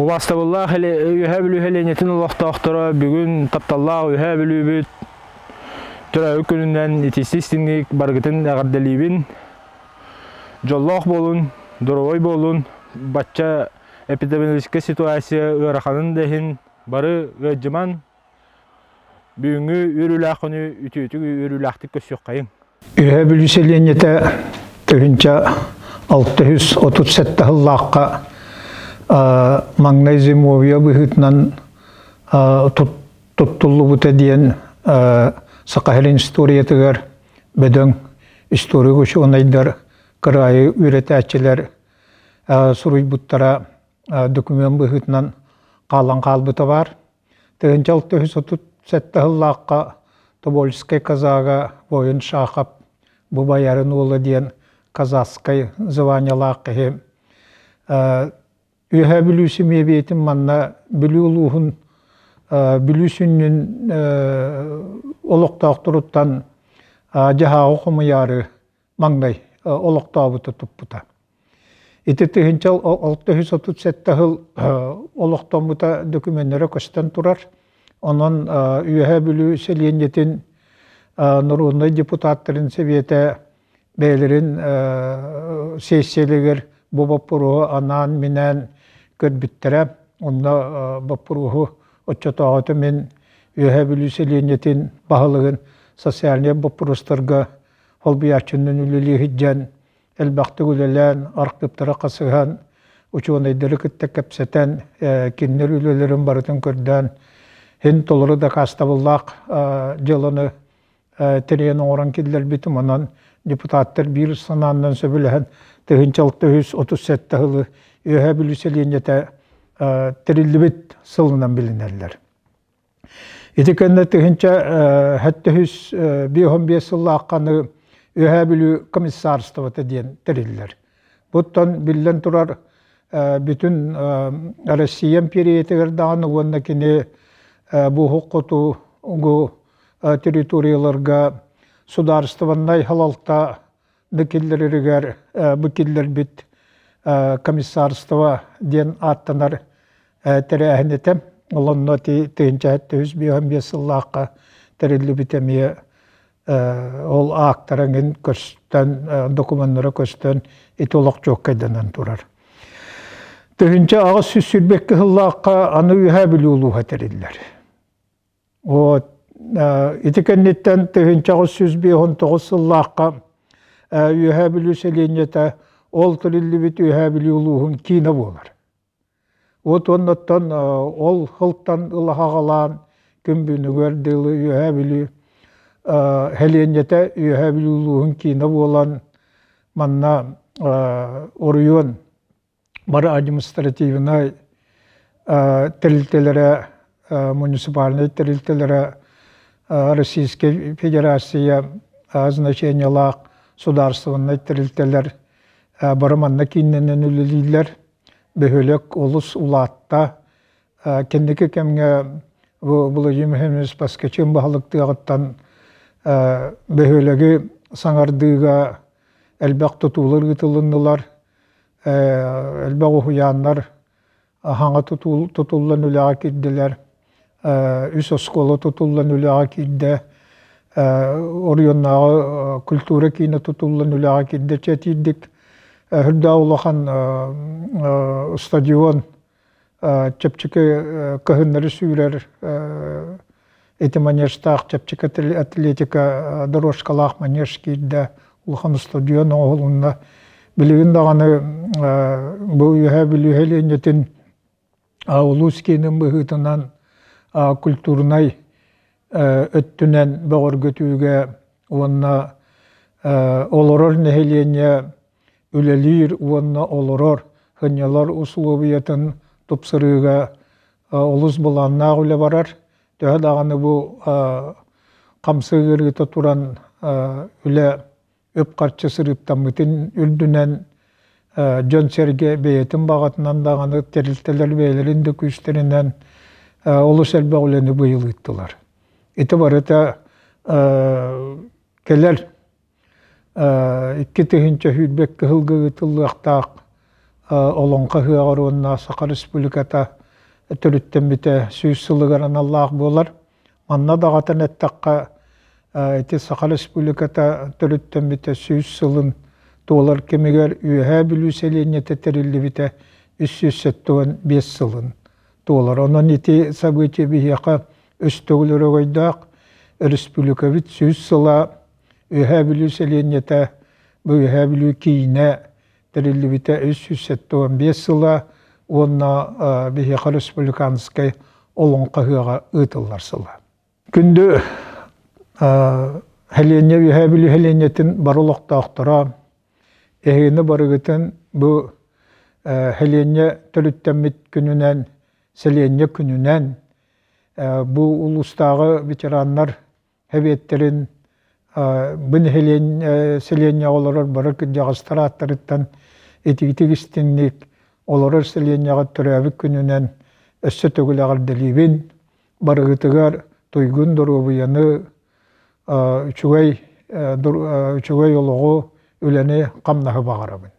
Убаастабыллаах Үөһээ Бүлүү сэлиэнньэтин олохтоохторо бүгүн тапталлаах Үөһээ Бүлүүбүт төрөөбүт күнүнэн итистик-истиҥник барыгытын эҕэрдэлиибин. Дьоллоох буолун, доруобай буолун, бачча эпидемиологическай ситуация ыараханын да иһин бары ыалдьыман, бүгүҥҥү үөрүүлээх күнү үтүөтүк үөрүүлээхтик көрсүөххэйиҥ. Үөһээ Бүлүү сэлиэнньэтэ 1637 сыллаахха маҥнай зимовье быһыытынан туттуллубута диэн Саха сирин историятыгар бөдөҥ историк учуонайдар, кыраайы үөрэтээччилэр суруйбуттара документ быһыытынан хаалан хаалбыта баар. 1637 сыллаахха Тобольскай казага воин Шахов бу боярин уола диэн казахскай званиелаах киһи Үөһээ Бүлүү симиэбийэтин манна Бүлүү улууһун Бүлүү сүнньүн олохтоохторуттан дьаһааҕы хомуйаары маҥнай олохтообута туппута. Ити 1637 сыл олохтоммута дөкүмүөннэрэ көстөн турар. Онон Үөһээ Бүлүү сэлиэнньэтин норуодунай депутаттарын сэбиэтэ бэйэлэрин сессияларыгар бу боппуруоһу анаан-минээн көрбүттэрэ. Онно боппуруоһу оччотооҕута мин Үөһээ Бүлүү сэлиэнньэтин баһылыгын социальнай боппуруостарга холбуйааччыннан үлэлии сылдьан, элбэхтик үлэлээн, архыыптары хасыһан, учуонайдары кытта кэпсэтэн, кинилэр үлэлэрин барытын көрдөөн, иһин толору дакаастабыллаах дьыаланы тэрийэн оҥорон киллэрбитим. Онон депутаттар биир санааннан сөбүлэһэн 1637 сылы Үөһээ Бүлүү сэлиэнньэтэ тэриллибит сылынан билинэллэр. Ити кэннэ 1755 сыллаахханы Үөһээ Бүлүү комиссарствота диэн тэриллэр. Буттан биллэн турар бүтүн Россия империятыгар даҕаны уонна кини буһук хотугу территорияларга судаарыстыбаннай халалта киллэрэригэр бу киллэрбит комиссарство диэн ааттанар тэрээһин этэ. Ол онно 1755 сыллаахха тэриллибит эмиэ ол аактара эҥин көстөн, докумуоннара көстөн ити олох чуоккайданан турар. 1822 сыллаахха аны Үөһээ Бүлүү улууһа тэриллэр. Вот ити кэнниттэн 1959 сыллаахха Үөһээ Бүлүү сэлиэнньэтэ ол тэриллибит Үөһээ Бүлүү улууһун киинэ буолар. Вот оннуттан ол сылтан ыла аҕалаан күн бүгүнүгэр дылы Үөһээ Бүлүү сэлиэнньэтэ Үөһээ Бүлүү улууһун киинэ буолан манна оройуон бары административнай тэрилтэлэрэ, муниципальнай тэрилтэлэрэ Российскай Федерация значениелаах судаарыстыбаннай тэрилтэлэр бары манна кииннэнэн үлэлииллэр. Бөһүөлэк олус улаатта. Кэнники кэмҥэ бу Владимир Ильич Паскачин баһылыктыаҕыттан бөһүөлэги саҥардыыга элбэх тутуулар ыытылыннылар. Элбэх уһуйааннар хаҥа тутуллан үлэҕэ киирдилэр. Үс оскуола тутуллан үлэҕэ киирдэ. Оройуоннааҕы культура киинэ тутуллан үлэҕэ киирдэ. Чэтиирдик үрдээх улахан стадион чэпчэки кыһыннары сүүрэр ити манежтаах чэпчэки атлетика дорожкалаах манеж киирдэ, улахан стадион оҥоһулунна. Билигин даҕаны бу Үөһээ Бүлүү сэлиэнньэтин улуус киинин быһыытынан культурнай өттүнэн бөҕөргөтүүгэ уонна олорор нэһилиэнньэ үлэлиир уонна олорор сынньалар усулуобуйатын тупсарыыга олус былааннаах үлэ барар. Төһө даҕаны бу хамсык ыарыыта туран үлэ үп-харчы сырыыптаммытын үрдүнэн дьон-сэргэ бэйэтин баҕатынан даҕаны тэрилтэлэр бэйэлэрин да күүстэринэн олус элбэх үлэни быйыл ыыттылар. Ити барыта кэлэр 2022 сылга ыытыллыахтаах. Олоҥхо ыһыаҕар уонна Саха Республиката төрүттэммитэ 100 сылыгар аналлаах буолар. Манна даҕатан эттэххэ, ити Саха Республиката төрүттэммитэ 100 сылын туолар кэмигэр Үөһээ Бүлүү сэлиэнньэтэ тэриллибитэ 375 сылын туолар. Онон ити событие биһиэхэ үс төгүл өрөгөйдөөх республикабыт 100 сыла Үөһээ Бүлүү сэлиэнньэтэ бу Үөһээ Бүлүү киинэ тэриллибитэ 375 сыла уонна биһиэхэ республиканскай олоҥхо ыһыаҕа ыытыллар сыла. Күндү Хэлиэнньэ Үөһээ Бүлүү Хэлиэнньэтин бары олохтоохторо эһигини барыгытын бу Хэлиэнньэ төрүттэммит күнүнэн, сэлиэнньэ күнүнэн бу улуустааҕы ветераннар Сэбиэттэрин бу сэлиэнньэҕэ олорор бары кырдьаҕастар ааттарыттан итиитик истиҥник олорор сэлиэнньэҕэ төрөөбүт күнүнэн өссө төгүл эҕэрдэлиибин. Барыгытыгар туйгун доруобуйаны, үчүгэй үчүгэй олоҕу, үлэни-хамнаһы баҕарабын.